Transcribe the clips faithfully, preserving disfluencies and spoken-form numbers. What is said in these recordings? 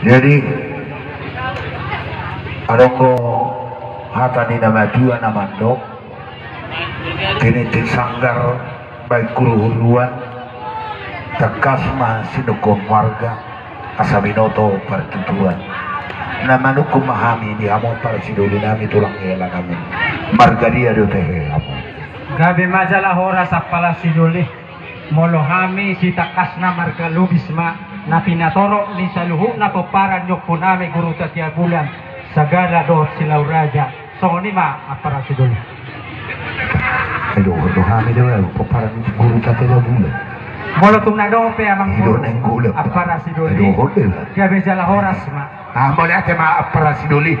Jadi, adong do hata ni na matua na mandok, tiniti sanggar baen huruhuruan, tangkas ma sinungkun marga, asa binoto partuturan. Na manungkun ma hami di hamu parasidoli nami, tulang ni hela nami. Marga dia do tehe hamu? Gabe ma jala horas, ampara sidoli. Molo hami sitangkasna marga Lubis ma, na pinatorop ni saluhutna pomparan ni ompu nami Guru Tatea Bulan, Sagala dohot Silau Raja. Songon i ma, ampara sidoli. Ai dohot do hami do, pomparan ni Guru Tatea Bulan. Molo tung na dope, amang Guru, ampara sidoli. Ai dohot do. Gabe jala horas ma. Ah, mauliate ma, ampara sidoli.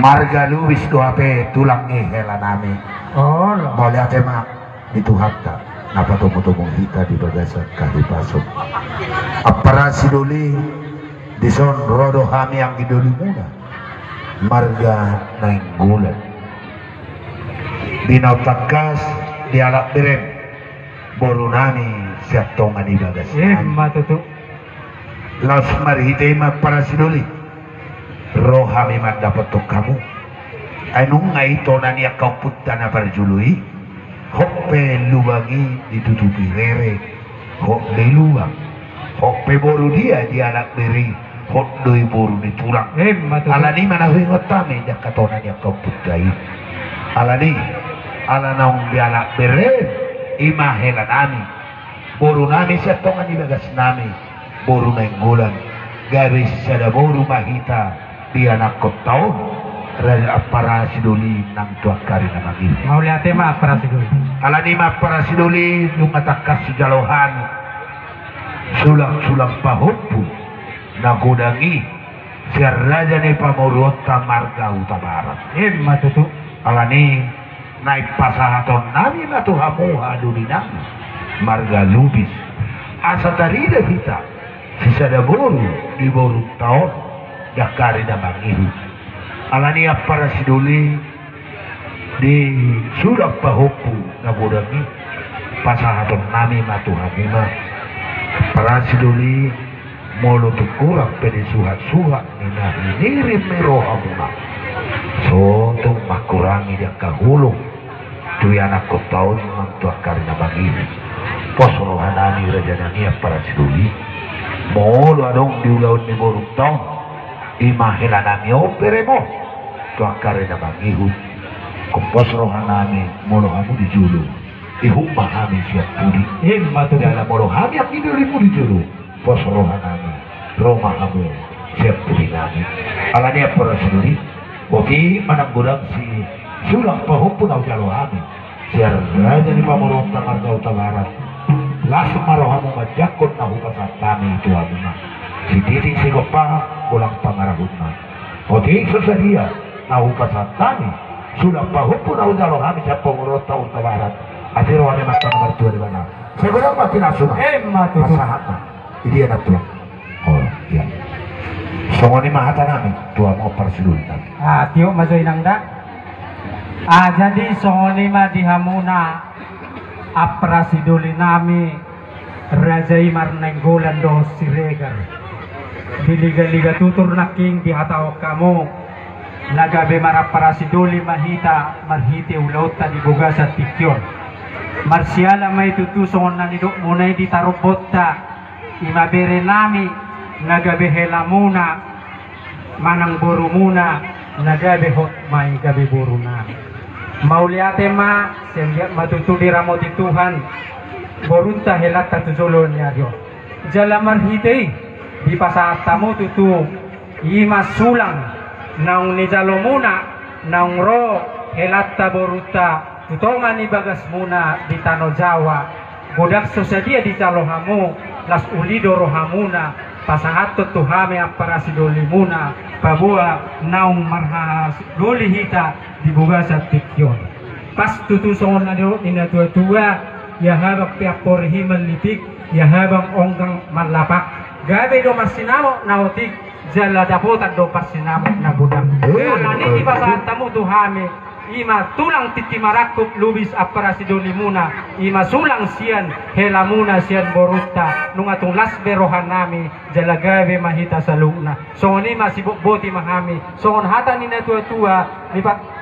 Marga Lubis do hape, tulang ni hela nami. Olo. Mauliate ma di Tuhanta na patomutomu hita di bagasan hahipason. Ampara sidoli, dison ro do hami anggi dolimuna, marga Nainggolan. Di na tangkas dialap berem boru nami sian tonga ni bagas nami. Ima tutu. Laos marhite i ma, ampara sidoli, ro hami mandapothon hamu. Ai nunga i tona ni angka ompunta na parjolo i, hot pe lubang i ditutupi rere, hot do i lubang. Hot pe boru dia dialap bere i, hot do i boru ni tulang. Ima tutu. Alani i ma na huingot hami di angka tona ni angka ompunta i. Alani, ala naung dialap bere, ima hela nami. Boru nami sian tonga ni bagas nami, boru Nainggolan, gabe sisada boru ma hita dianakhonta on, ra-, ampara sidoli nang tu angka ari na mangihut. Mauliate ma, ampara sidoli. Alani i ma, ampara sidoli, nunga tangkas hujalo hami sulang-sulang pahompu na godang i, sian raja ni pamoruonta marga Hutabarat. Ima tutu. Alani i, naeng pasahaton nami ma tu hamu, haha doli nami, marga Lubis, asa tarida hita sisada boru di borunta on di angka ari na mangihut. Alani i, ampara sidoli, di sulang pahompu na godang i, pasahaton nami ma tu hamu ma, ampara sidoli. Molo tung hurang pe di suhatsuhat ni na hinirim ni rohamuna, so tung mangkurangi di angka holong tu ianakhonta on nang tu angka ari na mangihut. Pos roha nami, raja nami, ampara sidoli. Molo adong di ulaon ni borunta on, ima hela nami on berem on tu angka ari na mangihut. Ingkon pos roha nami, molo hamu di jolo, ihut ma hami sian pudi. Ima tutu. Jala molo hami anggi dolimu di jolo, pos roha nami, ro ma hamu sian pudi nami. Alani i, ampara sidoli, boti ma nang godang sisulang pahompu na hujalo hami sian raja ni pamoruonta marga Hutabarat, las ma rohamu manjangkon na hupasahat hami tu hamuna. Sititi sigompa, golang pangarahutna. Otik so sadia na hupasahat hami sulang pahompu na hujalo hami sian pamoruonta Hutabarat, asa ro hami manang martua di bana. Sai godang ma pinasuna. Ima tutu. Pasahat ma. Idia na tulang. Oh, iya. Songon i ma hata nami tu hamu, ampara sidoli nami. Ah, tiop ma jo, inang da. Ah, jadi songon i ma di hamuna, ampara sidoli nami, raja i marnainggolan dohot Siregar. Di ligaliga tutur nangkin dihatahon hamu, na gabe marampara sidoli ma hita marhite ulaonta di bagasan tingki on. Marsiala ma i tutu songon na nidokmuna i di tarombonta, ima bere nami na gabe helamuna, manang borumuna na gabe hot ma i gabe boru nami. Mauliate ma, sai anggiat ma tutu diramoti Tuhan borunta helanta tu joloan ni ari on. Jala marhite i dipasahat hamu tutu ima sulang naung nijalomuna naung ro helanta borunta tu tonga ni bagasmuna di Tano Jawa. Godang so sadia dijalo hamu, las uli do rohamuna pasahathon tu hami ampara sidolimuna, paboa naung marhaha doli hita di bagasan tingki on. Pas tutu songon na nidok ni natuatua, ia habang pe amporik i mallipik, ia habang onggang mallapak. Gabe do marsinamot na otik, jala dapotan do parsinamot na godang. Eh, alani i dipasahat hamu tu hami Ima tulang tintin marangkup lubis ampara sidolimuna, ima sulang sian helamuna sian borunta, nunga tung las be rohanami, jala gabe ma hita saluhutna. Songon i ma, sibotboti ma hami, songon hata ni natuatua, dipa-